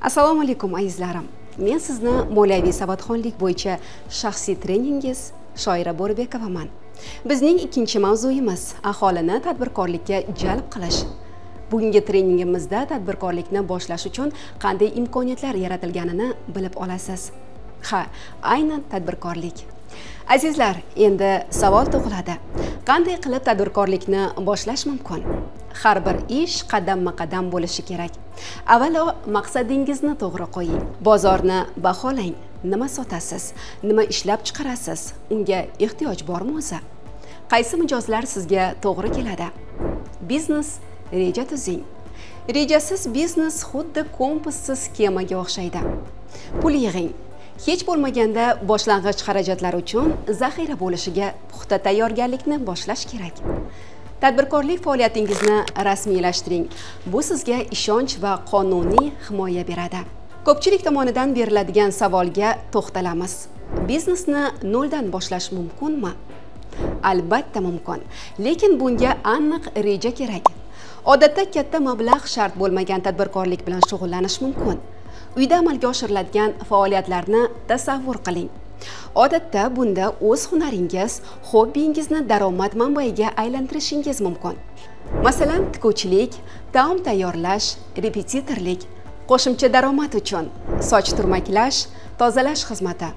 Assalomu alaykum azizlarim. Men sizni moliyaviy savodxonlik bo'yicha shaxsiy treningiz Shoira Bo'ribekovaman. Bizning ikkinchi mavzuyimiz aholini tadbirkorlikka jalb qilish. Bugungi treningimizda tadbirkorlikni boshlash uchun qanday imkoniyatlar yaratilganini bilib olasiz. Ha, aynan tadbirkorlik. Azizlar, endi savol tug'iladi. Qanday qilib tadbirkorlikni boshlash mumkin? Har bir ish qadamma-qadam bo'lishi kerak. Avvalo maqsadingizni to'g'ri qo'ying. Bozorni baholang. Nima sotasiz? Nima ishlab chiqarasiz? Unga ehtiyoj bormi o'zi? Qaysi mijozlar sizga to'g'ri keladi? Biznes reja tuzing. Rejasiz biznes xuddi kompassiz kemaga o'xshaydi. Pul yig'ing. Hech bo'lmaganda boshlang'ich xarajatlar uchun zaxira bo'lishiga puxta tayyorgarlikni boshlash kerak. Tadbirkorlik faoliyatingizni rasmiylashtiring. Bu sizga ishonch va qonuniy himoya beradi. Ko'pchilik tomonidan beriladigan savolga to'xtalamiz. Biznesni noldan boshlash mumkinmi? Albatta mumkin, lekin bunga aniq reja kerak. Odatda katta mablag' shart bo'lmagan tadbirkorlik bilan shug'ullanish mumkin. Uyda amalga oshiriladigan faoliyatlarni tasavvur qiling. Odatda bunda o'z hunaringiz, hobbingizni daromad manbaiga aylantirishingiz mumkin. Masalan, tikuvchilik, taom tayyorlash, repetitorlik, qo'shimcha daromad uchun soch turmaklash, tozalash xizmati,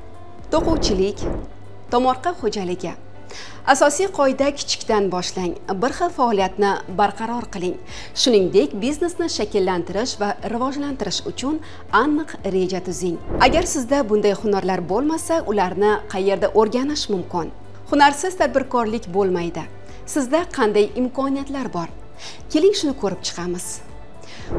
to'quvchilik, tomorqa xo'jaligi. Asosiy qoida kichikdan boshlang, bir xil faoliyatni barqaror qiling. Shuningdek, biznesni shakllantirish va rivojlantirish uchun aniq reja tuzing. Agar sizda bunday hunarlar bo'lmasa, ularni qayerda o'rganish mumkin? Hunarsiz tadbirkorlik bo'lmaydi. Sizda qanday imkoniyatlar bor? Keling, shuni ko'rib chiqamiz.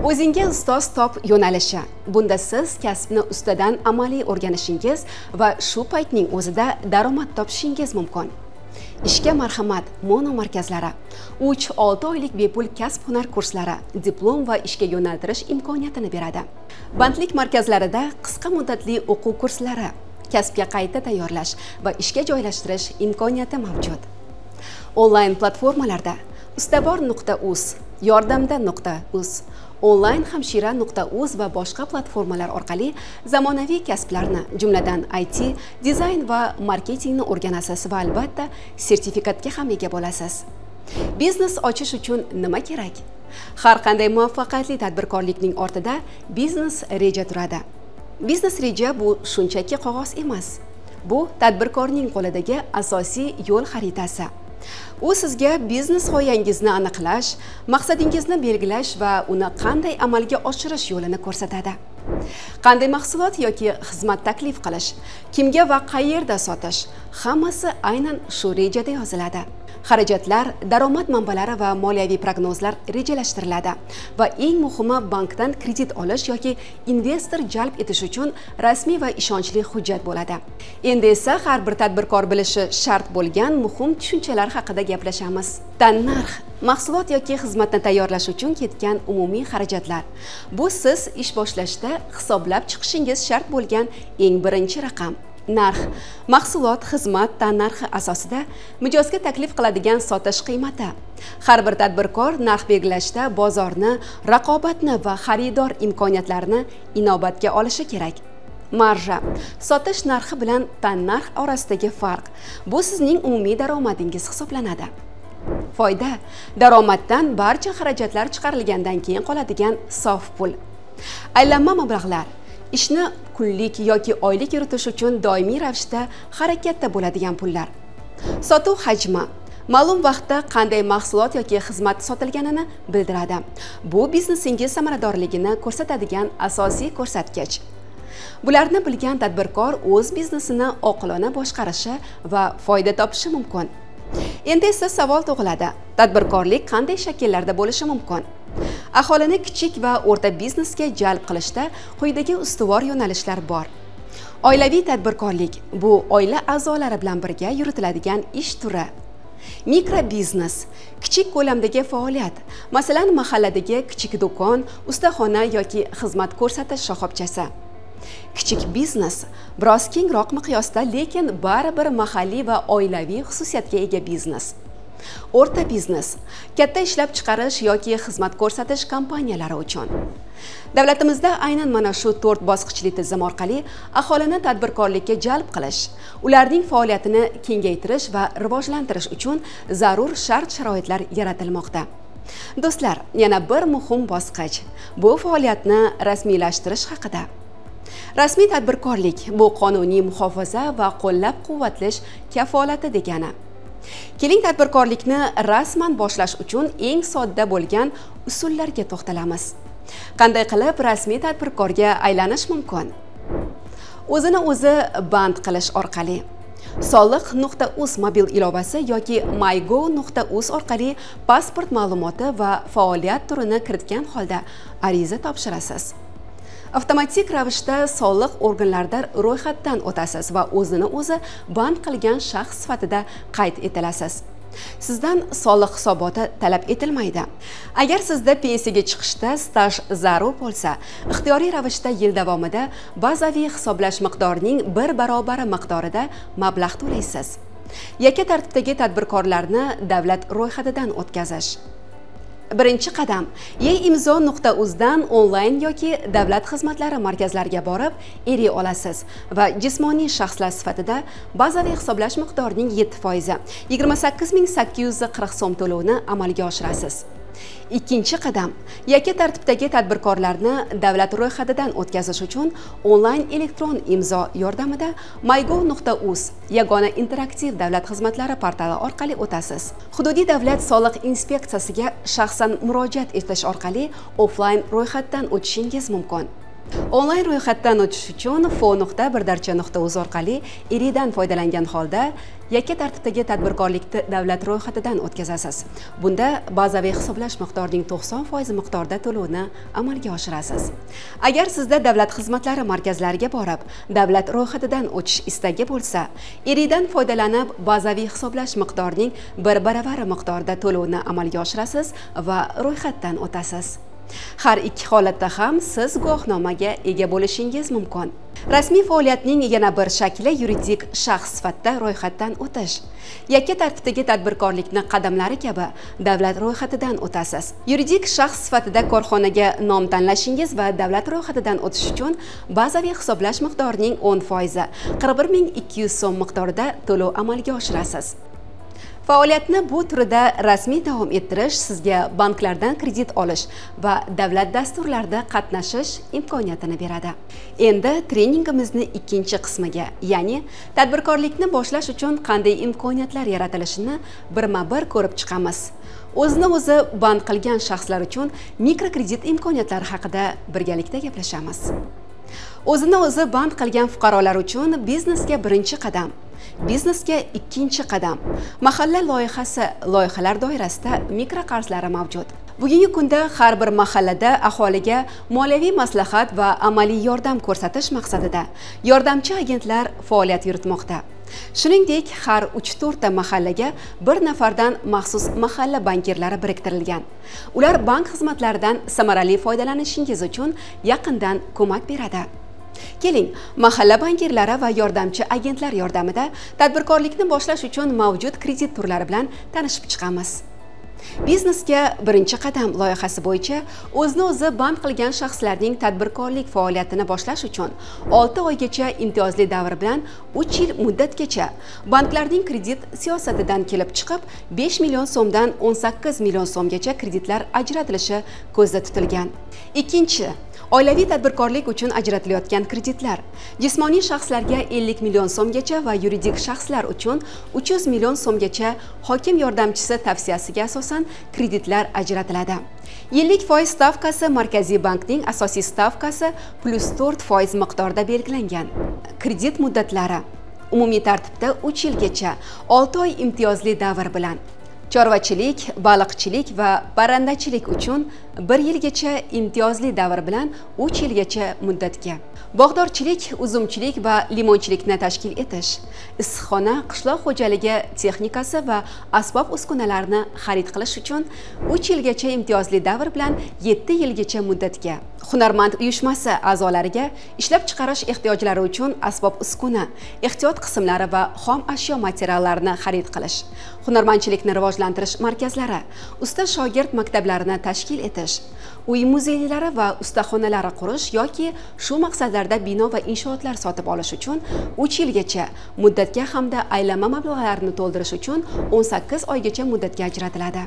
O'zingga ustoz top yo'nalishi. Bunda siz kasbni ustadan amaliy o'rganishingiz va shu paytning o'zida daromad topishingiz mumkin. Ishga marhamat mono markazlari, 3-6 oylik bepul kasb-hunar kurslari, diplom va ishga yo'naltirish imkoniyatini beradi. Bandlik markazlarida qisqa muddatli o'quv kurslari, kasbga qayta tayyorlash va ishga joylashtirish imkoniyati mavjud. Onlayn platformalarda ustabor.uz, yordamda.uz, onlayn hamshira.uz va boshqa platformalar orqali zamonaviy kasblarni, jumladan IT, dizayn va marketingni o'rganasiz va albatta sertifikatga ham ega bo'lasiz. Biznes ochish uchun nima kerak? Har qanday muvaffaqiyatli tadbirkorlikning ortida biznes reja turadi. Biznes reja bu shunchaki qog'oz emas. Bu tadbirkorning qo'lidagi asosiy yo'l xaritasi. U sizga biznes g'oyangizni aniqlash, maqsadingizni belgilash va uni qanday amalga oshirish yo'lini ko'rsatadi. Qanday mahsulot yoki xizmat taklif qilish, kimga va qayerda sotish, hammasi aynan shu rejada yoziladi. Xarajatlar, daromad manbalari va moliyaviy prognozlar rejalashtiriladi va eng muhimi bankdan kredit olish yoki investor jalb etish uchun rasmiy va ishonchli hujjat bo'ladi. Endi esa har bir tadbirkor bilishi shart bo'lgan muhim tushunchalar haqida gaplashamiz. Tannarx, mahsulot yoki xizmatni tayyorlash uchun ketgan umumiy xarajatlar. Bu siz ish boshlashda hisoblab chiqishingiz shart bo'lgan eng birinchi raqam. Narx, mahsulot, xizmat tannarxi asosida mijozga taklif qiladigan sotish qiymati. Har bir tadbirkor narx belgilashda bozorni, raqobatni va xaridor imkoniyatlarini inobatga olishi kerak. Marja, sotish narxi bilan tannarx orasidagi farq. Bu sizning umumiy daromadingiz hisoblanadi. Foyda, daromaddan barcha xarajatlar chiqarilgandan keyin qoladigan sof pul. Aylanma mablag'lar, ishni kunlik yoki oylik yuritish uchun doimiy ravishda harakatda bo'ladigan pullar. Sotuv hajmi, ma'lum vaqtda qanday mahsulot yoki xizmat sotilganini bildiradi. Bu biznesingiz samaradorligini ko'rsatadigan asosiy ko'rsatkich. Bularni bilgan tadbirkor o'z biznesini oqilona boshqarishi va foyda topishi mumkin. Endi esa savol tug'iladi. Tadbirkorlik qanday shakllarda bo'lishi mumkin? Aholini kichik va o'rta biznesga jalb qilishda quyidagi ustuvor yo'nalishlar bor. Oilaviy tadbirkorlik bu oila a'zolari bilan birga yuritiladigan ish turi. Mikrobiznes kichik ko'lamdagi faoliyat, masalan, mahalladagi kichik do'kon, ustaxona yoki xizmat ko'rsatish shoxobchasi. Kichik biznes biroz kengroq miqyosda, lekin baribir mahalliy va oilaviy xususiyatga ega biznes. O'rta biznes katta ishlab chiqarish yoki xizmat ko'rsatish kompaniyalari uchun. Davlatimizda aynan mana shu 4 bosqichli tizim orqali aholini tadbirkorlikka jalb qilish, ularning faoliyatini kengaytirish va rivojlantirish uchun zarur shart-sharoitlar yaratilmoqda. Do'stlar, yana bir muhim bosqich bu faoliyatni rasmiylashtirish haqida. Rasmiy tadbirkorlik bu qonuniy muhofaza va qo'llab-quvvatlash kafolati degani. Keling, tadbirkorlikni rasman boshlash uchun eng sodda bo'lgan usullarga to'xtalamiz. Qanday qilib rasmiy tadbirkorga aylanish mumkin? O'zini o'zi band qilish orqali. Soliq.uz mobil ilovasi yoki mygov.uz orqali pasport ma'lumoti va faoliyat turini kiritgan holda ariza topshirasiz. Avtomatik ravishda soliq organlarida ro'yxatdan o'tasiz va o'zini o'zi band qilgan shaxs sifatida qayd etilasiz. Sizdan soliq hisoboti talab etilmaydi. Agar sizda pensiyaga chiqishda staj zarur bo'lsa, ixtiyoriy ravishda yil davomida bazaviy hisoblash miqdorining 1 barobari miqdorida mablag' to'laysiz. Yakka tartibdagi tadbirkorlarni davlat ro'yxatidan o'tkazish. Birinchi qadam: e-imzo.uzdan onlayn yoki davlat xizmatlari markazlariga borib eri olasiz va jismoniy shaxslar sifatida bazaviy hisoblash miqdorining 7% 28 840 so'm to'lovni amalga oshirasiz. Ikkinchi qadam: yakka tartibdagi tadbirkorlarni davlat ro'yxatidan o'tkazish uchun onlayn elektron imzo yordamida mygov.uz yagona interaktiv davlat xizmatlari portali orqali o'tasiz. Hududiy davlat soliq inspeksiyasiga shaxsan murojaat etish orqali offlayn ro'yxatdan o'tishingiz mumkin. Onlayn ro'yxatdan o'tish uchun fo.birdarcha.uz orqali eridan foydalangan holda yakka tartibdagi tadbirkorlikni davlat ro'yxatidan o'tkazasiz. Bunda bazaviy hisoblash miqdorining 90% miqdorida to'lovni amalga oshirasiz. Agar sizda davlat xizmatlari markazlariga borib, davlat ro'yxatidan o'tish istagi bo'lsa, eridan foydalanib bazaviy hisoblash miqdorining 1 baravari miqdorida to'lovni amalga oshirasiz va ro'yxatdan o'tasiz. Har ikki holatda ham siz guvohnomaga ega bo'lishingiz mumkin. Rasmiy faoliyatning yana bir shakli yuridik shaxs sifatida ro'yxatdan o'tish. Yakka tartibdagi tadbirkorlikni qadamlari kabi davlat ro'yxatidan o'tasiz. Yuridik shaxs sifatida korxonaga nom tanlashingiz va davlat ro'yxatidan o'tish uchun bazaviy hisoblash miqdorining 10% 41 200 so'm miqdorida to'lov amalga oshirasiz. Faoliyatni bu turida rasmiy davom ettirish sizga banklardan kredit olish va davlat dasturlarida qatnashish imkoniyatini beradi. Endi treningimizni ikkinchi qismiga, ya'ni tadbirkorlikni boshlash uchun qanday imkoniyatlar yaratilishini birma-bir ko'rib chiqamiz. O'zini o'zi band qilgan shaxslar uchun mikrokredit imkoniyatlari haqida birgalikda gaplashamiz. O'zini o'zi band qilgan fuqarolar uchun biznesga birinchi qadam, biznesga ikkinchi qadam. Mahalla loyihasi loyihalar doirasida mikroqarzlari mavjud. Bugungi kunda har bir mahallada aholiga moliyaviy maslahat va amaliy yordam ko'rsatish maqsadida yordamchi agentlar faoliyat yuritmoqda. Shuningdek, har 3-4 ta mahallaga bir nafardan maxsus mahalla bankirlari biriktirilgan. Ular bank xizmatlaridan samarali foydalanishingiz uchun yaqindan ko'mak beradi. Keling, mahalla bankirlari va yordamchi agentlar yordamida tadbirkorlikni boshlash uchun mavjud kredit turlari bilan tanishib chiqamiz. Biznesga birinchi qadam loyihasi bo'yicha o'zini o'zi band qilgan shaxslarning tadbirkorlik faoliyatini boshlash uchun 6 oygacha imtiyozli davr bilan 3 yil muddatgacha banklarning kredit siyosatidan kelib chiqib 5 million so'mdan 18 million so'mgacha kreditlar ajratilishi ko'zda tutilgan. Ikkinchi, oilaviy tadbirkorlik uchun ajratilayotgan kreditlar jismoniy shaxslarga 50 million so'mgacha va yuridik shaxslar uchun 300 million so'mgacha hokim yordamchisi tavsiyasiga asosan kreditlar ajratiladi. Yillik foiz stavkasi Markaziy bankning asosiy stavkasi plus 4% miqdorida belgilangan. Kredit muddatlari umumiy tartibda 3 yilgacha 6 oy imtiyozli davr bilan chorvachilik, baliqchilik va parrandachilik uchun 1 yilgacha imtiyozli davr bilan 3 yilgacha muddatga. Bog'dorchilik, uzumchilik va limonchilikni tashkil etish, issiqxona, qishloq xo'jaligi texnikasi va asbob-uskunalarni xarid qilish uchun 3 yilgacha imtiyozli davr bilan 7 yilgacha muddatga. Hunarmand uyushmasi a'zolariga ishlab chiqarish ehtiyojlari uchun asbob-uskuna, ehtiyot qismlari va xom ashyo materiallarini xarid qilish, hunarmandchilikni rivojlantirish markazlari, usta shogird maktablarini tashkil etish, uy muzeylari va ustaxonalari qurish yoki shu maqsadlarda bino va inshootlar sotib olish uchun 3 yilgacha muddatga hamda aylanma mablag'larini to'ldirish uchun 18 oygacha muddatga ajratiladi.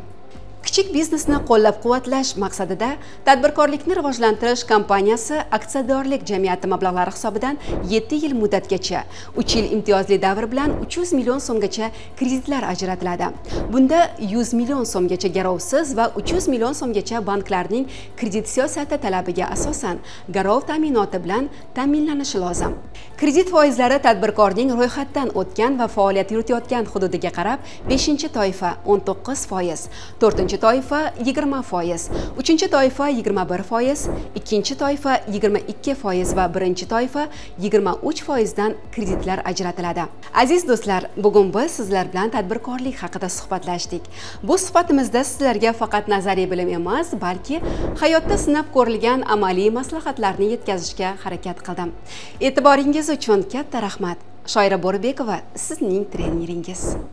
Kichik biznesni qo'llab-quvvatlash maqsadida tadbirkorlikni rivojlantirish kompaniyasi aksiyadorlik jamiyati mablag'lari hisobidan 7 yil muddatgacha 3 yil imtiyozli davr bilan 300 million so'mgacha kreditlar ajratiladi. Bunda 100 million so'mgacha garovsiz va 300 million so'mgacha banklarning kredit siyosati talabiga asosan garov ta'minoti bilan ta'minlanishi lozim. Kredit foizlari tadbirkorning ro'yxatdan o'tgan va faoliyat yuritayotgan hududiga qarab 5-toifa 19%, 4-toifa 20%, 3-toifa 21%, 2-toifa 22% va 1-toifa 23% dan kreditlar ajratiladi. Aziz do'stlar, bugun biz sizlar bilan tadbirkorlik haqida suhbatlashdik. Bu suhbatimizda sizlarga faqat nazariy bilim emas, balki hayotda sinab ko'rilgan amaliy maslahatlarni yetkazishga harakat qildim. E'tiboringiz uchun katta rahmat. Shoira Bo'ribekova, sizning treneringiz.